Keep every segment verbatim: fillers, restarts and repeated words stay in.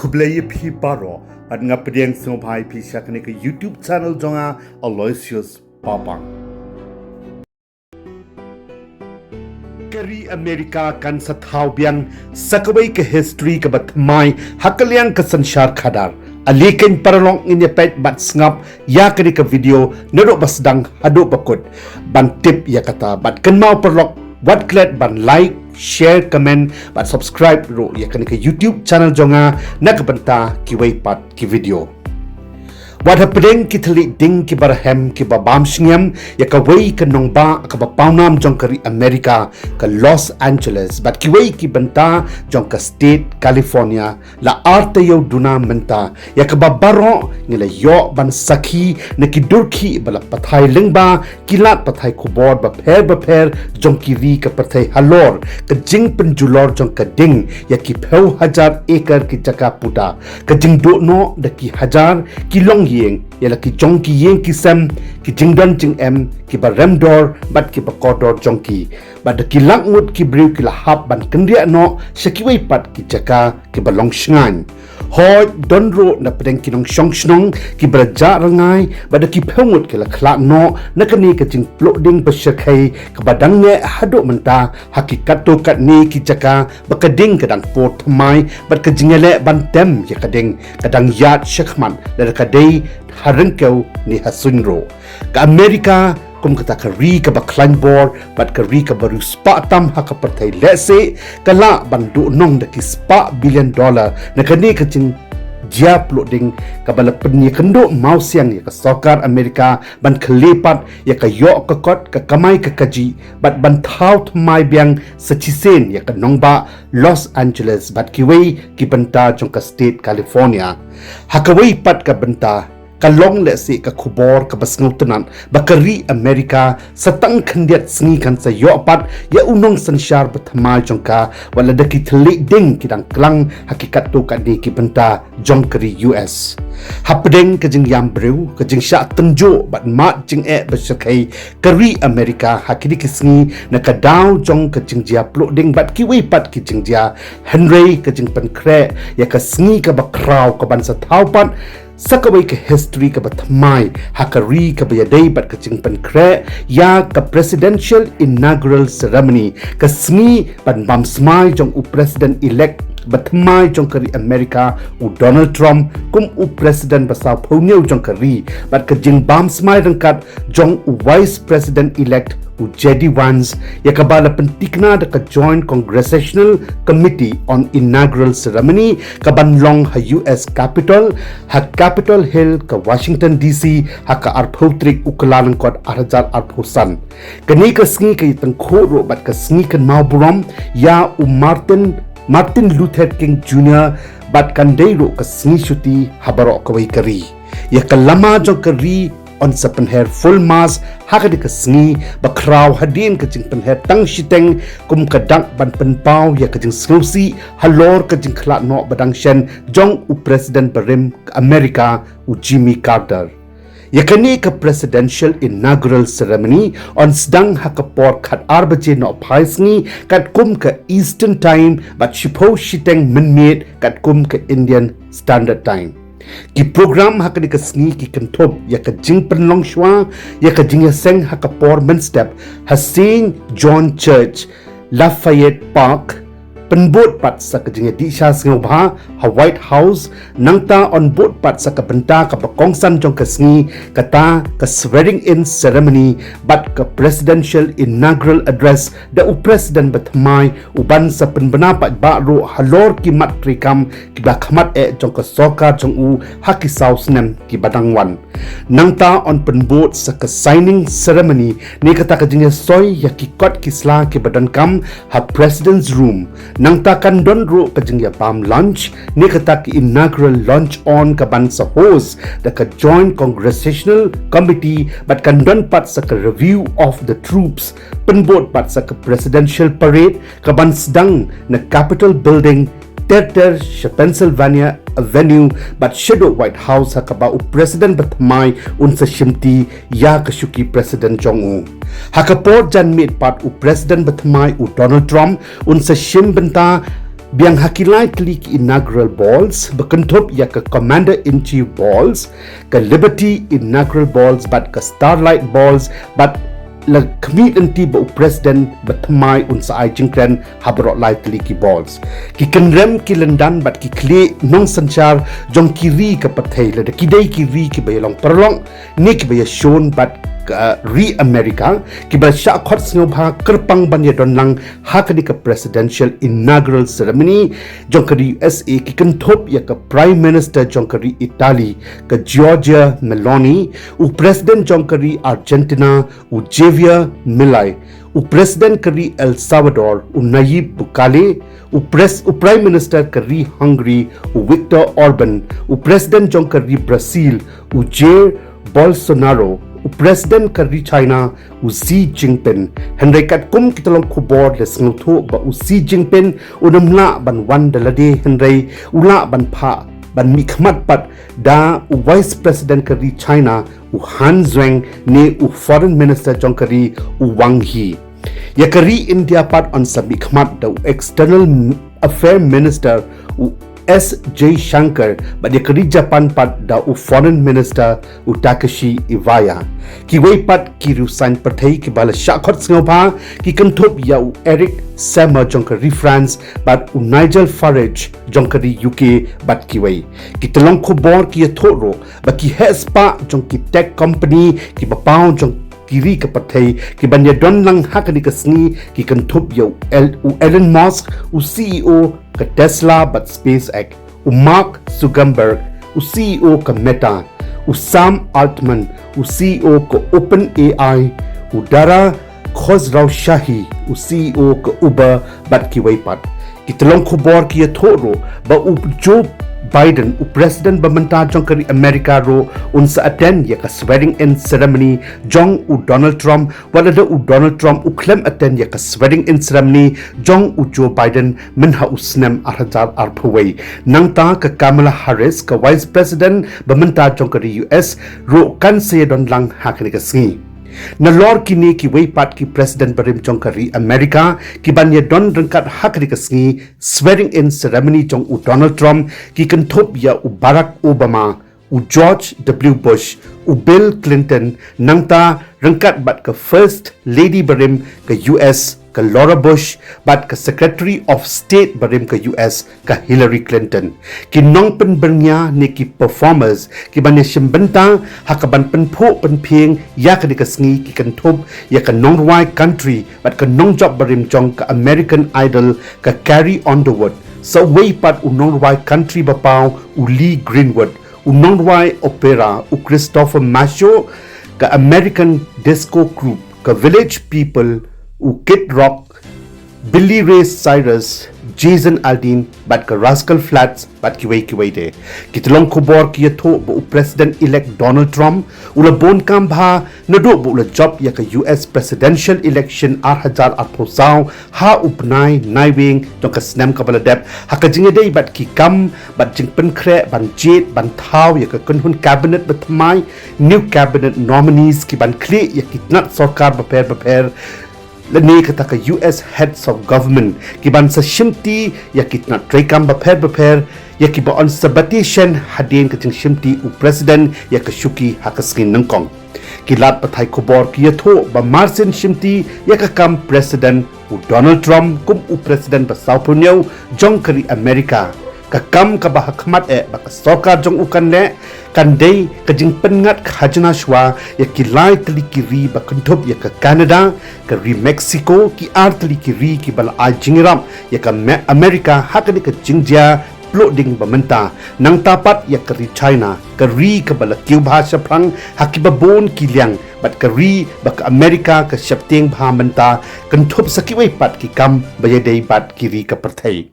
Khublei ïa phi baroh, bad nga pdiang sngewbha ïa phi sha kane ka YouTube channel jong nga, Aloysius Papang. Ka ri America kan sa thaw biang sa kawei ka history kaba thymmai ha ka liang ka synshar khadar. Ale keiñ paralok, ngin ïa peit bad sngap ïa kane ka video naduh ba sdang haduh ba kut. Ban tip ïa kata, bad kynmaw paralok, wat klet ban like, share, comment bad subscribe ruh ïa kane ka YouTube channel jong nga na ka bynta kiwei pat ki video. Wat hapdeng ki thylliej ding kiba rhem kiba bam shngiam ïa kawei ka nongbah kaba pawnam jong ka ri America, ka Los Angeles, bad kiwei ki bynta jong ka state California, la ar taïew duna mynta, ïa kaba baroh ngi la ïoh ban sakhi na ki dur khih ba la pathai lyngba ki lad pathai khubor bapher bapher jong ki ri ka pyrthei halor ka jingpynjulor jong ka ding ïa ki phew hajar acre ki jaka puta, ka jingduh noh da ki hajar ki longïing, ïa la ki jong ki ïing ki sem, ki jingdon jingem kiba rem dor bad kiba kordor jong ki, bad da ki lak ngut ki briew ki la hap ban kynriah noh sha kiwei pat ki jaka kiba long shngaiñ. Hooid, don ruh na pdeng ki nongshong shnong kiba la jah rngai, bad da ki phew ngut ki la khlad noh na kane ka jingpluh ding ba shyrkhei kaba dang neh haduh mynta ha ki katto katne ki jaka, ba ka ding ka dang pur thymmai, bad ka jingïaleh ban tem ïa ka ding ka dang ïaid shakhmat, lada ka dei ha ryngkew ne ha suiñ ruh. Ka America, kum kata ka ri kaba khlaiñ bor bad ka ri kaba riewspah tam ha ka pyrthei, lehse ka lah ban duh nong da ki spah billion dollar na kane ka jingjia pluh ding kaba la pynïakynduh mawsiang ïa ka sorkar America ban khleh pat ïa ka ïoh ka kot, ka kamai ka kajih, bad ban thaw thymmai biang sa shisien ïa ka nongbah Los Angeles bad kiwei ki bynta jong ka state California. Ha kawei pat ka bynta, ka long lehse ka khubor kaba sngewtynnat ba ka ri America sa tang khyndiat sngi kan sa ïoh pat ïa u nongsynshar ba thymmai jong ka, wat lada ki thylliej ding ki dang klang ha ki katto katne ki bynta jong ka ri U S. Hapdeng ka jingïam briew, ka jingshah tynjuh bad mad jingeh ba shyrkhei ka ri America ha kine ki sngi na ka daw jong ka jingjia pluh ding bad kiwei pat ki jingjia, hynrei ka jingpynkhreh ïa ka sngi kaba khraw kaban sa thaw pat sa kawei ka history kaba thymmai ha ka ri kaba ïadei bad ka jingpynkhreh ïa ka presidential inaugural ceremony, ka sngi ban bam smai jong u president elect ba thymmai jong ka ri America, u Donald Trump, kum u president ba sawphew hynñiew jong ka ri, bad ka jingbam smai ryngkat jong u vice president elect, u J D Vance, ïa kaba la pyntikna da ka Joint Congressional Committee on Inaugural Ceremony kaban long ha U S Capitol, ha Capitol Hill ka Washington D C, ha ka arphew tarik u Kyllalyngkot ar hajar arphew san. Kane ka sngi ka ïatyngkhuh ruh bad ka sngi kynmaw burom ïa u Martin, Martin Luther King Junior, bad kan dei ruh ka sngi shuti ha baroh kawei ka ri. Ïa ka lama jong ka ri yn sa pynher full mast ha kane ka sngi ba khraw hadien ka jingpynher tang shiteng, kum ka dak ban pynpaw ïa ka jingsngewsih halor ka jingkhlad noh ba dang shen jong u president barim ka America, u Jimmy Carter. Ïa kane ka presidential inaugural ceremony yn sdang ha ka por khatar baje nohphai sngi katkum ka Eastern Time bad shiphew shiteng mynmiet katkum ka Indian Standard Time. Ki program ha kane ka sngi ki kynthup ïa ka jingpynlong shuwa ïa ka jingïaseng ha ka por mynstep ha Saint John Church, Lafayette Park, pynbud pat sa ka jingïadih sha sngewbha ha White House, nangta yn bud pat sa ka bynta kaba kongsan jong ka sngi, kata ka swearing in ceremony bad ka presidential inaugural address da u president ba thymmai, uban sa pynbna paidbah ruh halor ki mat treikam kiba khmat eh jong ka sorkar jong u ha ki saw snem kiba dang wan. Nangta yn pynbud sa ka signing ceremony, ne kata ka jingïasoi ïa ki kot ki sla kiba donkam ha President's Room. Nangta kan don ruh ka jingïabam lunch, ne kata ka inaugural lunch on kaban sa host da ka Joint Congressional Committee, bad kan don pat sa ka review of the troops, pynbud pat sa ka presidential parade kaban sdang na Capitol Building ter ter sha Pennsylvania Avenue bad shaduh White House, ha kaba u president ba thymmai un sa shimti ïa ka shuki president jong u. Ha ka por janmiet pat u president ba thymmai u Donald Trump un sa shim bynta Biang ha ki lai tylli ki inaugural balls, ba kynthup ïa ka Commander in Chief Balls, ka Liberty Inaugural Balls, bad ka Starlight Balls, bad la khmih lynti ba u President ba thymmai un sa ai jingkren ha baroh lai tylli ki balls. Ki kynrem ki lyndan bad ki khlieh nongsynshar jong ki ri ka pyrthei, lada ki dei ki ri kiba ïalong paralok ne kiba ïashun bad ka ri America, kiba shah khot sngewbha kyrpang ban ïadon lang ha kane ka presidential inaugural ceremony jong ka ri U S A, ki kynthup ïa ka Prime Minister jong ka ri Italy, ka Giorgia Meloni, u President jong ka ri Argentina, u Javier Milei, u President ka ri El Salvador, u Nayib Bukele, u, pres, u Prime Minister ka ri Hungary, u Viktor Orban, u President jong ka ri Brazil, u Jair Bolsonaro, u President ka ri China, u Xi Jinping. Hynrei katkum ki tyllong khubor la sngewthuh ba u Xi Jinping un ym lah ban wan da lade, hynrei u lah ban phah ban mihkhmat pat da u Vice President ka ri China, u Han Zheng, ne u Foreign Minister jong ka ri, u Wang Yi. Ïa ka ri India pat yn sa mihkhmat da u External Affair Minister, u S Jaishankar, bad ïa ka ri Japan pat da u Foreign Minister, u Takeshi Iwaya. Kiwei pat ki riewsaiñ pyrthei kiba la shah khot sngewbha ki kynthup ïa u Eric Zemmour jong ka ri France, bad u Nigel Farage jong ka ri U K, bad kiwei. Ki tyllong khubor ki ïathuh ruh ba ki heh spah jong ki tech company kiba paw jong ki ri ka pyrthei kiban ïadon lang ha kane ka sngi ki kynthup ïa u El-, u Elon Musk, u C E O ka Tesla bad SpaceX, u Mark Zuckerberg, u C E O ka Meta, u Sam Altman, u C E O ka OpenAI, u Dara Khosrowshahi, u C E O ka Uber, bad kiwei pat. Ki tyllong khubor ki ïathuh ruh ba u Joe Biden, u President ba mynta jong ka ri America ruh, un sa attend ïa ka swearing in ceremony jong u Donald Trump, wat lada u Donald Trump u khlem attend ïa ka swearing in ceremony jong u Joe Biden mynha u snem ar hajar arphew wei. Nangta ka Kamala Harris, ka Vice President ba mynta jong ka ri U S ruh kan sa ïadon lang ha kane ka sngi. Nalor kine kiwei pat ki President barim jong ka ri America kiban ïadon ryngkat ha kane ka sngi swearing in ceremony jong u Donald Trump ki kynthup ïa u Barack Obama, u George W Bush, u Bill Clinton, nangta ryngkat bad ka First Lady barim ka U S, ka Laura Bush, bad ka Secretary of State barim ka U S, ka Hillary Clinton. Ki nongpynbyrngia ne ki performers kiban ïashim bynta ha kaban pynphuh pynphieng ïa kane ka sngi ki kynthup ïa ka nongrwai country bad ka nongjop barim jong ka American Idol, ka Carrie Underwood, sa uwei pat u nongrwai country ba paw, u Lee Greenwood, u nongrwai opera, u Christopher Mascio, ka American Disco Group, ka Village People, u Kid Rock, Billy Ray Cyrus, Jason Aldean, bad ka Rascal Flatts, bad kiwei kiwei de. Ki tyllong khubor ki ïathuh ba u President elect Donald Trump u la bun kam bha naduh ba u la jop ïa ka U S presidential election ar hajar arphew saw ha u bnai Naiwieng jong ka snem kaba la dep, ha ka jingïadei bad ki kam bad jingpynkhreh ban jied ban thaw ïa ka kynhun cabinet ba thymmai, new cabinet nominees kiban khlieh ïa ki tnat sorkar bapher bapher, lane kata ka U S Heads of Government, kiban sa shimti ïa ki tnat treikam bapher bapher, ïa kiba yn sa bati shen hadien ka jingshimti u President ïa ka shuki ha ka sngi nyngkong. Ki lad pathai khubor ki ïathuh ba marsien shimti ïa ka kam President u Donald Trump kum u President ba sawphew hynñiew jong ka ri America, ka kam kaba ha khmat eh ba ka sorkar jong u kan leh, kan dei ka jingpynngat khajna shuwa ïa ki lai tylli ki ri ba kynthup ïa ka Canada, ka ri Mexico, ki ar tylli ki ri kiba la ai jingïarap ïa ka Me-, America ha kane ka jingjia pluh ding ba mynta, nangta pat ïa ka ri China, ka ri kaba la kiew bha shaphrang ha kiba bun ki liang, bad ka ri ba ka America ka sheptieng bha mynta, kynthup sa kiwei pat ki kam ba ïadei bad ki ri ka pyrthei.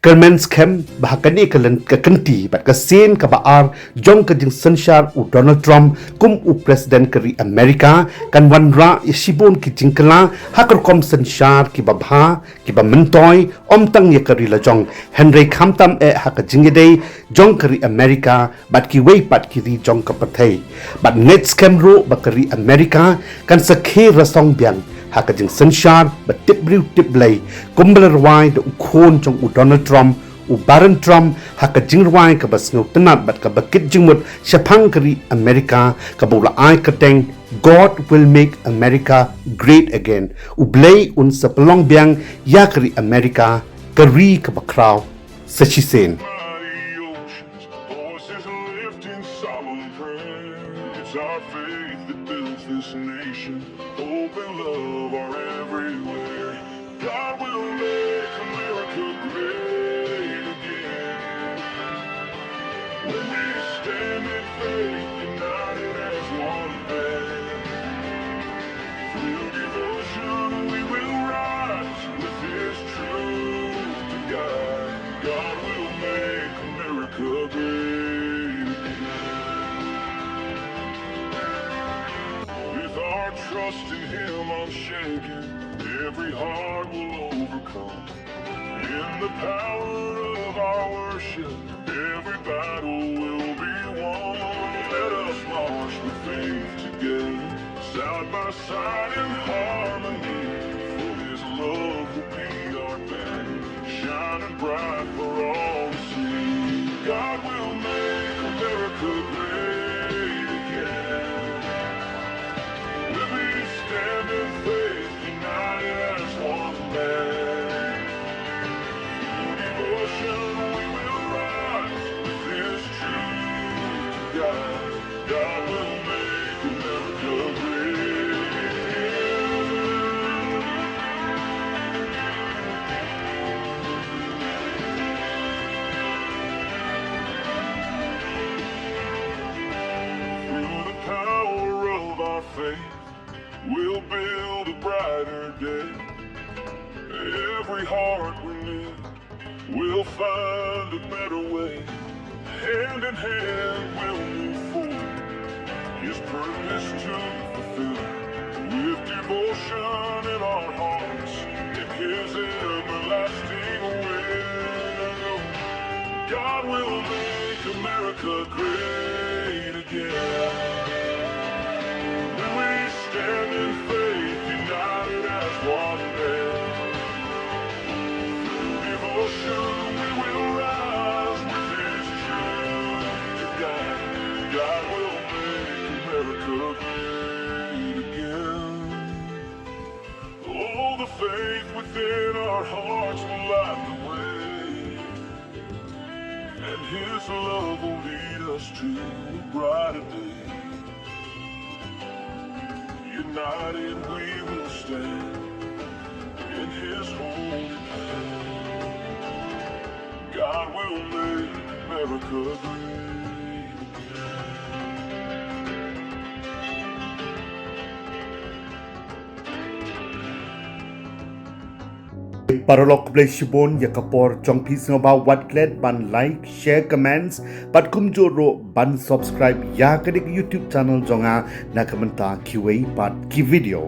Kyrmen skhem ba ha kane ka lyn-, ka kynti bad ka sien kaba ar jong ka jingsynshar u Donald Trump kum u President ka ri America, kan wanrah ïa shibun ki jingkylla ha ka rukom synshar kiba bha, kiba myntoi, ym tang ïa ka ri lajong, hynrei khamtam eh ha ka jingïadei jong ka ri America bad kiwei pat ki ri jong ka pyrthei. Bad ngeit skhem ruh ba ka ri America kan sa khie rasong biang Ha ka jingsynshar ba tip briew tip Blei, kumba la rwai da u khun jong u Donald Trump, u Barron Trump, ha ka jingrwai kaba sngewtynnad bad kaba kit jingmut shaphang ka ri Amerika, kaba u la ai kyrteng God Will Make America Great Again. U Blei un sa pynlong biang ïa ka ri Amerika, ka ri kaba khraw sa shisien. Mighty oceans, voices lifting solemn prayer. It's our faith that builds this nation. Hope and love are everywhere. God will make America great again. When we stand in faith, united as one band, through devotion we will rise with His truth to guide. God will make America great again. With our trust in Him unshaken, every heart will overcome. In the power of our worship, every battle will be won. Let us march with faith together, side by side in harmony. For His love will be our banner, shining bright for all to see. God will make America great again. When we stand in faith, united as one band, through devotion we will rise with His truth to guide. God will make America great again. Through the power of our faith, we'll build a brighter day. Every heart renewed, we'll find a better way. Hand in hand, we'll move forward, His purpose to fulfill. With devotion in our hearts, in His everlasting will, God will make America great again. When we stand in faith, united as one band, through devotion we will rise with His truth to guide. God will make America great again. Oh, the faith within our hearts will light the way, and His love will lead us to a brighter day. United we will stand in His holy plan. God will make America great again. Paralok, khublei shibun ïa ka por jong phi. Sngewbha wat klet ban like, share, comments bad kumjuh ruh ban subscribe ïa kane ka YouTube channel jong nga na ka bynta kiwei pat ki video.